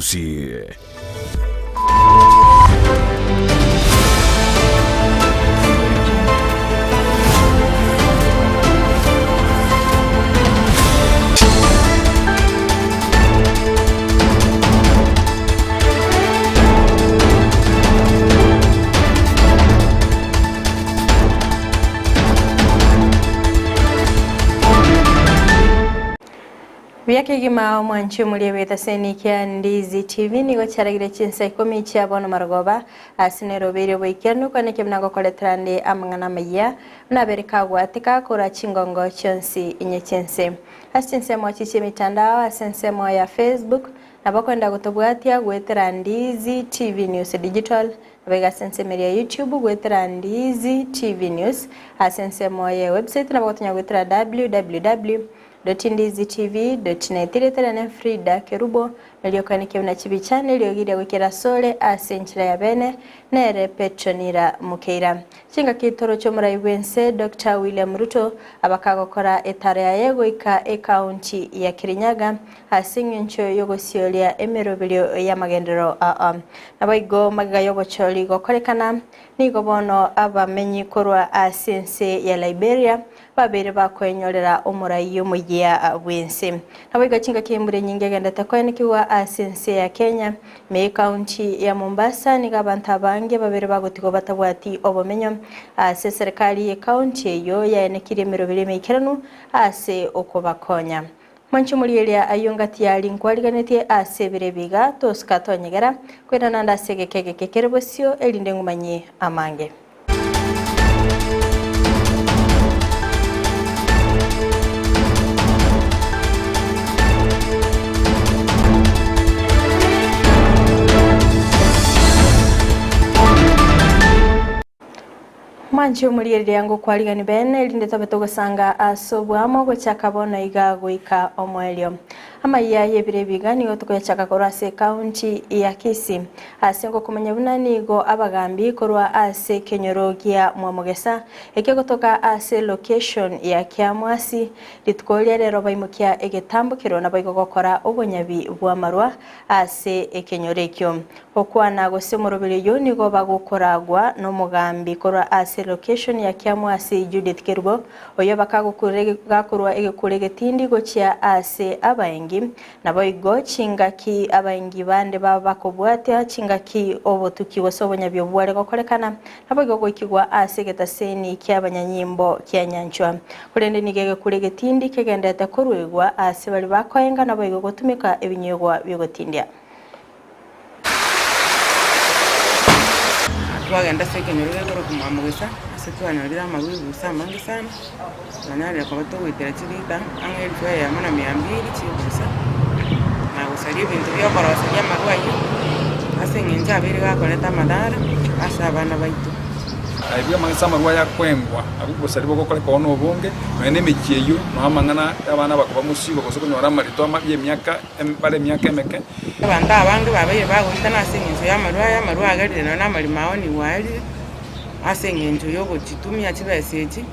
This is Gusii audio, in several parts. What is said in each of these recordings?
Gusii. Buya kegima omwanchi omoria bw'etaseni kia Ndizi TV nigo chiaragire chinsa ikomi chia bono marogoba ase nerobeire oboikeranu kwane buna ngokoretera nde amang'ana amayia buna abere kagwateka korwa chingongo chionsi inye chiense. Ase chinsemo chi chi'emitandao ase ensemo ya Facebook nabo okoenda gotobwatia goetera Ndizi TV News Digital Nabo ase ensemo eria ya YouTube goetera Ndizi TV News ase ensemo ye website nabo gotonya goetera www. Ndizitv. Net. Rieta riane Frida Kerubo, nario okoenekia buna chibicha neriogi riria goikera asore ase enchera ya bene, nere Petronira Mukeira. Chingaki toroche omorai bw'ense Doctor William Ruto abakagokora etaro yaye goika ecounty ya Kirinyaga ase eng'encho y'ogosioria emeroberio y'amagenderero aa. Naboigo magega y'obochori gokorekana, nigo bono abamenyi korwa ase ense ya Liberia Babeire bakoenyorera omorai omoyia bw'ense. Naboigo chingaki embura enyinge egendete koenekigwa ase ense ya Kenya, ime y'ecounty ya Mombasa nigo abanto abange babere bagotigwa batabwati obomenyo ase eserekari y'ecounty eyio yaenekirie emeroberi emeikeranu ase okobakonya. Mwanche omorieria ayio ngati yari nkwariganetie ase ebiro ebi iga, tosika tonyegera, koirana nde ase egeka egeke kere bosio, erinde ng'umanyie amange. Mwanche omoriereria ngokwarigani bene, erinde tobe togosanga ase oboamo gochaka bono iga goika omoerio. Amayia y'ebiro ebi iga nigo tokoyachaka korwa ase ekaunti ya Kisii. Ase ngokomanya buna nigo abagambi korwa ase ekenyoro gia Mwamogesa ekio gotoka ase location ya Kiamwasi rituko ria rero baimokia egetambokero naboigo gokora obonyabi bw'amarwa ase ekenyoro ekio. Gokwana gose omoroberi oyio nigo bagokoragwa nomogambi korwa ase location ya Kiamwasi Judith Kerubo, oyio bakagokurera gakorwa egekuro egetindi gochia ase abaengi. Naboigo chingaki abaengi bande baba bakobwatia chingaki obotuki gose obonyabi obwo bware gokorekana, naboigo goikigwa ase egetaseni kiabanyanyimbo kia Nyanchwa. Korende nigo egekuro egetindi kegenderete koruegwa ase baria bakoenga naboigo gotumeka ebinywegwa biogotindia. Twagenda ase ekenyoro gekorokwa Mwamogesa, ase twanyorire amarwa ebusa amange sana, twanyarire koba togoitera chilita ang'e elfu eyemo na mia mbili chia ebusa, na gosaria ebinto bia okoroseria amarwa ayio, ase eng'encho abeire gakoreta amadhara ase abana baito. Aye ase amarwa aya akwengwa, abwo obosaria bogokoreka oo nobonge, nonya nemechie eyio, nonya amang'ana y'abana bakoba mosigo gose konyora amarito amabe y'emiaka bare emiaka emeke. Abanto abange babeire bagoitana ase engencho y'amarwa aya, amarwa agerire nonya namarimo ao nigo aerire, ase engencho y'ogochitumia chibesa echi,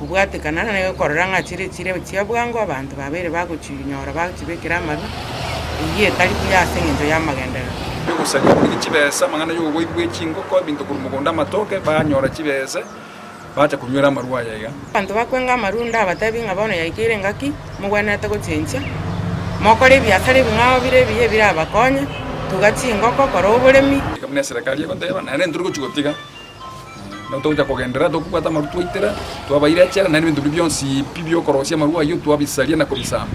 kobwatekana na okorora ng'a chire chire chia bwango abanto babeire bagochinyora bagochibekera amarwa, eyio etari buya ase engencho y'amagenderero. Yogosaria korigi chibesa, amang'ana y'oboibi bwe chingoko, ebinto korwa mogondo amatoke, banyora chibesa, bacha konywera amarwa aya iga. Abanto bakwenga amarwa ndabatebi ng'a bono yaikeire engaki mogwenerete gochenchia, mokore ebiasara ebing'ao bire ebiya ebirabakonye, tuga chingoko, kora oboremi. Buna eserekari egoteba, naende ntori gochia gotiga. Nabo togocha kogenderera tokobwata amarwa twaitera, twabaira echela, naende ebinto biria bionsi pi biokorosia amarwa ayio twabisaria na kobisamba.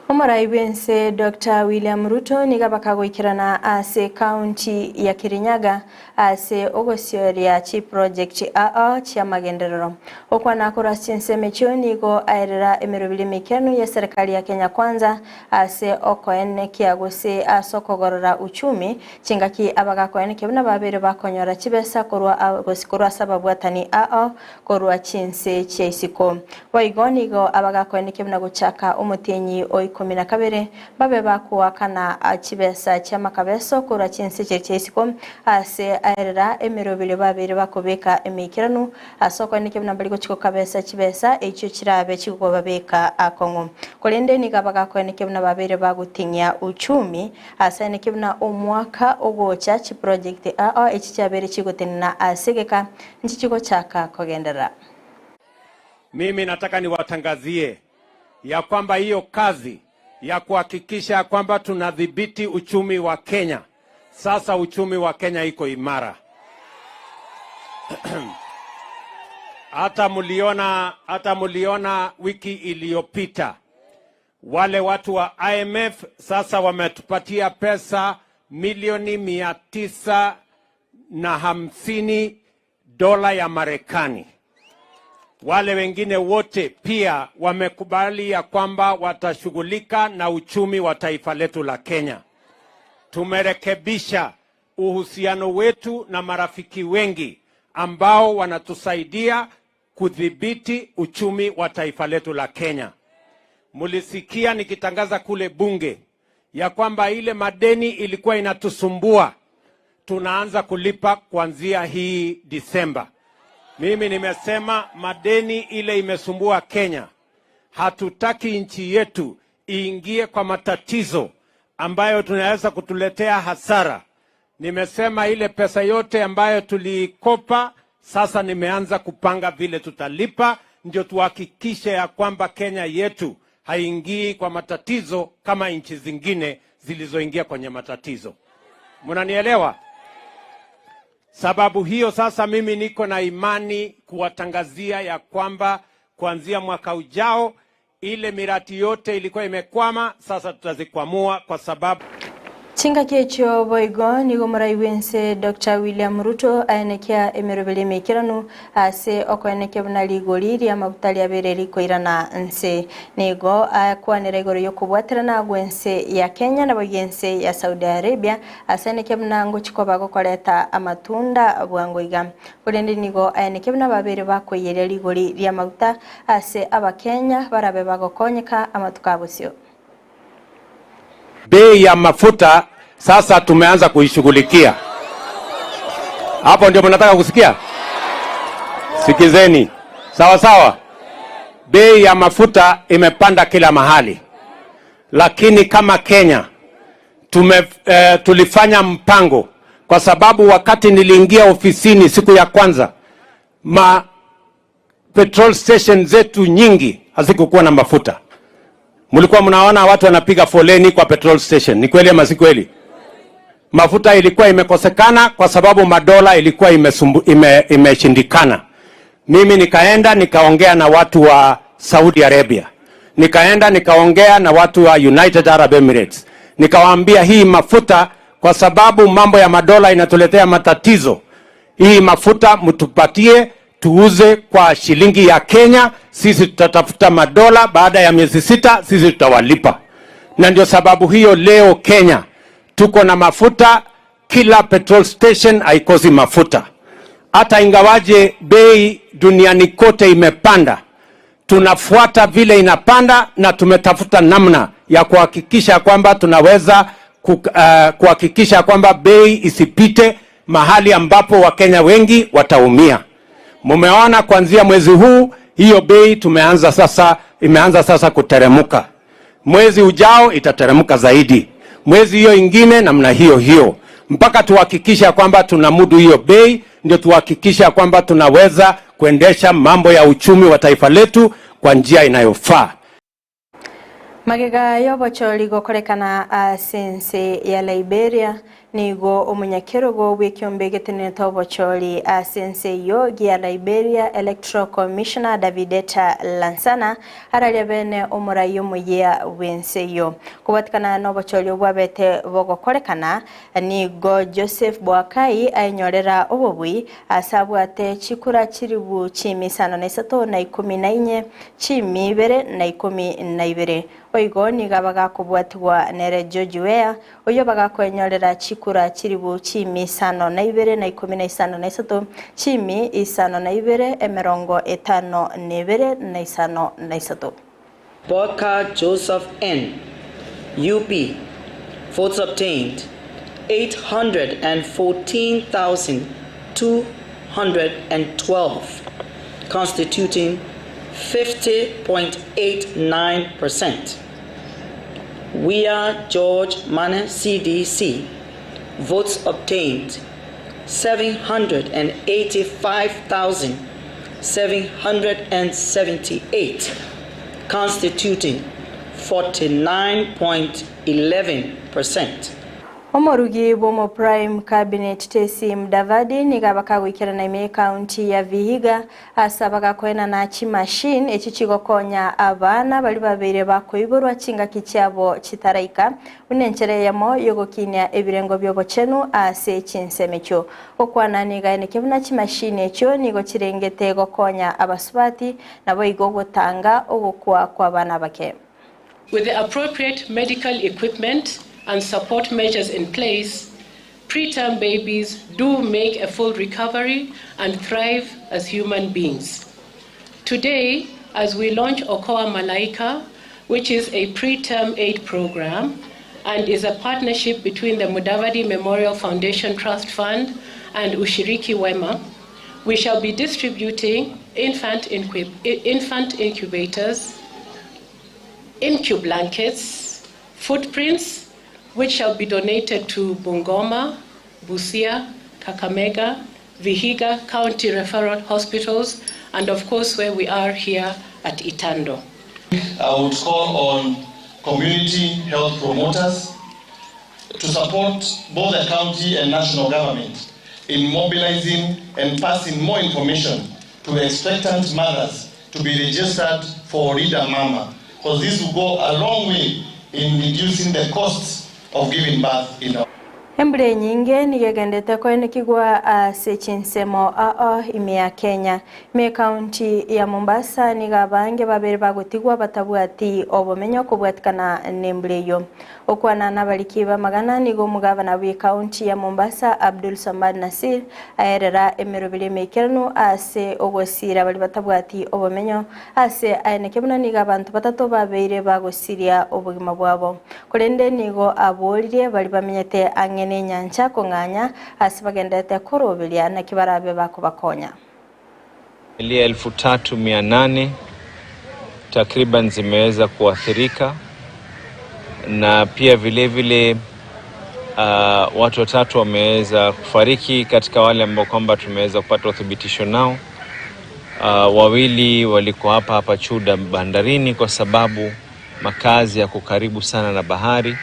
Omorai bw'ense Doctor William Ruto nigo abakagoikerana ase ekaunti ya Kirinyaga ase ogosioria chiproject ao chi'amagenderero. Gokwana korwa ase chinsemo echio nigo aerera emeroberi emekenu y'eserekari ya Kenya Kwanza ase okoenekia gose ase okogorora uchumi, chingaki abagakoenekia buna babeire bakonyora chibesa korwa gose korwa ase ababwatani ao korwa chinse chia isiko. Boigo nigo abagakoenekia buna gochaka omotienyi o. ikomi na kabere babe bakoakana chibesa chi'amakabeso korwa chinse chiria chia isiko ase aerera emeroberio babeire bakobeka emeikeranu ase okoenekia buna mbari gochia gokabesa chibesa echio chirabe chikobabeka akong'u. Korende nigo abagakoenekia buna babeire bagoting'ia uchumi ase aenekia buna omwaka ogocha chiproject ao echi chiabeire chigotenena ase egeka nchichigochaka kogenderera. Mimi nataka niwatangazie ya kwamba hiyo kazi ya kuhakikisha kwamba tunadhibiti uchumi wa Kenya, sasa uchumi wa Kenya iko imara. Hata mliona, hata mliona wiki iliyopita wale watu wa IMF sasa wametupatia pesa milioni 950 dola ya Marekani. Wale wengine wote pia wamekubali ya kwamba watashughulika na uchumi wa taifa letu la Kenya. Tumerekebisha uhusiano wetu na marafiki wengi ambao wanatusaidia kudhibiti uchumi wa taifa letu la Kenya. Mulisikia nikitangaza kule bunge ya kwamba ile madeni ilikuwa inatusumbua, tunaanza kulipa kuanzia hii Disemba. Mimi nimesema madeni ile imesumbua Kenya. Hatutaki nchi yetu iingie kwa matatizo ambayo tunaweza kutuletea hasara. Nimesema ile pesa yote ambayo tuliikopa, sasa nimeanza kupanga vile tutalipa, ndio tuhakikishe ya kwamba Kenya yetu haingii kwa matatizo kama nchi zingine zilizoingia kwenye matatizo. Mnanielewa? Sababu hiyo sasa mimi niko na imani kuwatangazia ya kwamba kuanzia mwaka ujao ile miradi yote ilikuwa imekwama, sasa tutazikwamua kwa sababu Chingaki echio boigo nigo morai bwense Dr. William Ruto aenekia emeroberi emeikeranu ase okoenekia buna rigori ri'amaguta riabere rikoirana nse. Nigo akwanera igoro y'okobwaterana gwense ya Kenya nabo ense ya Saudi Arabia ase aenekia buna ngochi koba gokoreta amatunda bwango iga. Korende nigo aenekia buna babere bakoiyeria rigori ri'amaguta ase abakenya barabe bagokonyeka amatuko abosio. Bei ya mafuta sasa tumeanza kuishughulikia. Hapo ndio mnataka kusikia? Sikizeni. Sawa sawa. Bei ya mafuta imepanda kila mahali, lakini kama Kenya tulifanya mpango, kwa sababu wakati niliingia ofisini siku ya kwanza ma petrol station zetu nyingi hazikukuwa na mafuta. Mlikuwa mnaona watu wanapiga foleni kwa petrol station, ni kweli ama si kweli? Mafuta ilikuwa imekosekana kwa sababu madola ilikuwa imeshindikana. Mimi nikaenda nikaongea na watu wa Saudi Arabia, nikaenda nikaongea na watu wa United Arab Emirates, nikawaambia hii mafuta, kwa sababu mambo ya madola inatuletea matatizo, hii mafuta mtupatie tuuze kwa shilingi ya Kenya, sisi tutatafuta madola, baada ya miezi 6 sisi tutawalipa. Na ndio sababu hiyo leo Kenya tuko na mafuta, kila petrol station haikosi mafuta. Hata ingawaje bei duniani kote imepanda, tunafuata vile inapanda na tumetafuta namna ya kuhakikisha kwamba tunaweza kuhakikisha kwamba bei isipite mahali ambapo Wakenya wengi wataumia. Mumeona kuanzia mwezi huu hiyo bei tumeanza sasa, imeanza sasa kuteremuka. Mwezi ujao itateremuka zaidi, mwezi hiyo ingine namna hiyo hiyo, mpaka tuhakikisha kwamba tunamudu hiyo bei, ndio tuhakikisha kwamba tunaweza kuendesha mambo ya uchumi wa taifa letu kwa njia inayofaa. Magega y'obochori gokorekana ase ense ya Liberia nigo omonyakerogo bw'ekiombe getenenete obochori ase ense eyio gia Liberia Electoral Commissioner Davideta Lansana araria bene omorai omoyia bw'ense eyio. Kobwatikana na obochori obwabete bogokorekana nigo Joseph Boakai ainyorera obobui ase abwate chikura chiribu chimi 53 na 14 chimi 2 na 12. Oigo niga bagakobwatigwa nere George Weah oyo bagakwenyorera chikura chiribu chimi 52 na 53 chimi 52 52 na 53. Boakai Joseph N. UP, votes obtained 814,212, constituting 50.89%. We are George Manor CDC, votes obtained 785,778, constituting 49.11%. Omorugi bw'omo Prime Cabinet Tesi Mudavadi nigo abakagoikerana ime y'ecounty ya Vihiga ase abagakoenana chimachine echi chigokonya abana baria babeire bakoiborwa chingaki chiabo chitaraika buna enchera eyemo yogokinia ebirengo biobochenu ase chinsemo echio. Gokwana nigo aeneke buna chimachine echio nigo chirengete gokonya abasubati naboigo gotanga ogokwa kw'abana abake. With the appropriate medical equipment and support measures in place, preterm babies do make a full recovery and thrive as human beings. Today, as we launch Okoa Malaika, which is a preterm aid program and is a partnership between the Mudavadi Memorial Foundation Trust Fund and Ushiriki Wema, we shall be distributing infant, infant incubators, incube blankets, footprints, which shall be donated to Bungoma, Busia, Kakamega, Vihiga County Referral Hospitals, and of course where we are here at Itando. I would call on community health promoters to support both the county and national government in mobilizing and passing more information to expectant mothers to be registered for Linda Mama, because this will go a long way in reducing the costs of giving birth in our Embura enyinge nigo egendete koenekigwa ase chinsemo ao ime ya Kenya. Ime ekaunti ya Mombasa nigo abange babere bagotigwa batabwati obomenyo kobwatikana nembura eyio. Okwana nabariki b'amagana nigo omogabana bw'ekaunti ya Mombasa Abdul Samad Nasir aerera emeroberi emeikeranu ase ogosira baria batabwati obomenyo ase aeneke buna nigo abanto batato babeire bagosiria obogima bwabo. Korende nigo aboririe baria bamenyete ang'e nenyancha kong'anya ase bagenderete koroberia naki barabe bakobakonya. Familia 3,800 takriban zimeweza kuathirika na pia vile vile watu watatu wameweza kufariki katika wale ambao kwamba tumeweza kupata uthibitisho nao. Wawili walikuwa hapa hapa Chuda bandarini kwa sababu makazi yako karibu sana na bahari,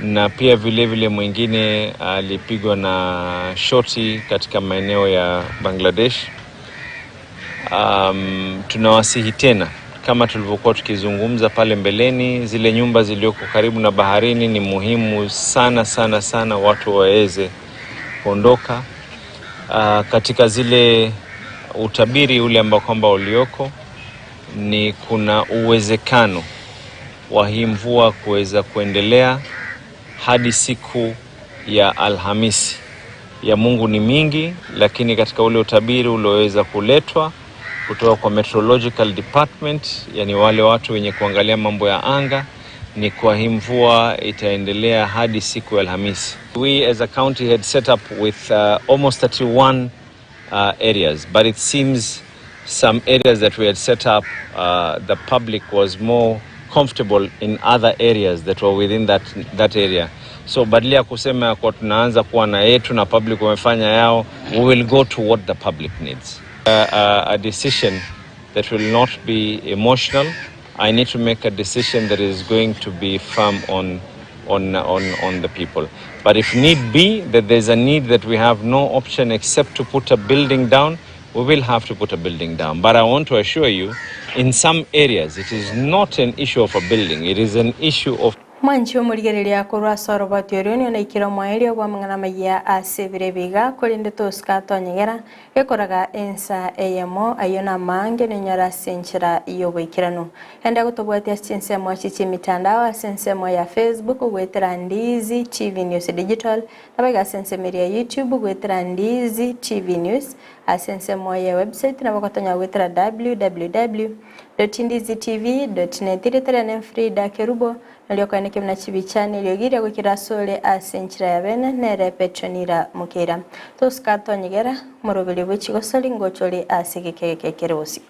na pia vile vile mwingine alipigwa na shoti katika maeneo ya Bangladesh. Tunawasihi tena kama tulivyokuwa tukizungumza pale mbeleni, zile nyumba zilizoko karibu na baharini ni muhimu sana sana sana watu waweze kuondoka. Katika zile utabiri ule ambao kwamba ulioko ni kuna uwezekano wa hii mvua kuweza kuendelea hadi siku ya Alhamisi. Ya Mungu ni mingi, lakini katika ule utabiri ulioweza kuletwa kutoka kwa Meteorological Department, yani wale watu wenye kuangalia mambo ya anga, ni kwa hii mvua itaendelea hadi siku ya Alhamisi. We as a county had set up with almost 31 areas, but it seems some areas that we had set up, the public was more comfortable in other areas that were within that area. So badala ya kusema kwa tunaanza kuwa na yetu na public wamefanya yao, we will go to what the public needs. A decision that will not be emotional. I need to make a decision that is going to be firm on the people. But if need be, that there's a need that we have no option except to put a building down, we will have to put a building down. But I want to assure you, in some areas, it is not an issue of a building, it is an issue of Mwanchi omorigereria korwa ase oroboti orio nionaikire omoerio bwa amang'ana maiya ase ebire biga korende tosika tonyegera gekoraga ensa eyemo ayio na amange ninyora ase enchera y'oboikeranu. Ende gotobwatia ase chinsemo ase chimitandao ase ensemo ya Facebook ogwetera Ndizi TV News Digital nabo ase ensemo ya YouTube ogwetera Ndizi TV News ase ensemo ya website nabo gotonya gwetera www. Ndizitv net. Ritere ne Frida Kerubo nario okoeneke buna chibicha neriogi riria goikera asore ase enchera ya bene nere Petronila Mokeira. Tosika tonyegera, omoroberio bwe chigosori ngocha ore ase egeka egeke kere bosio.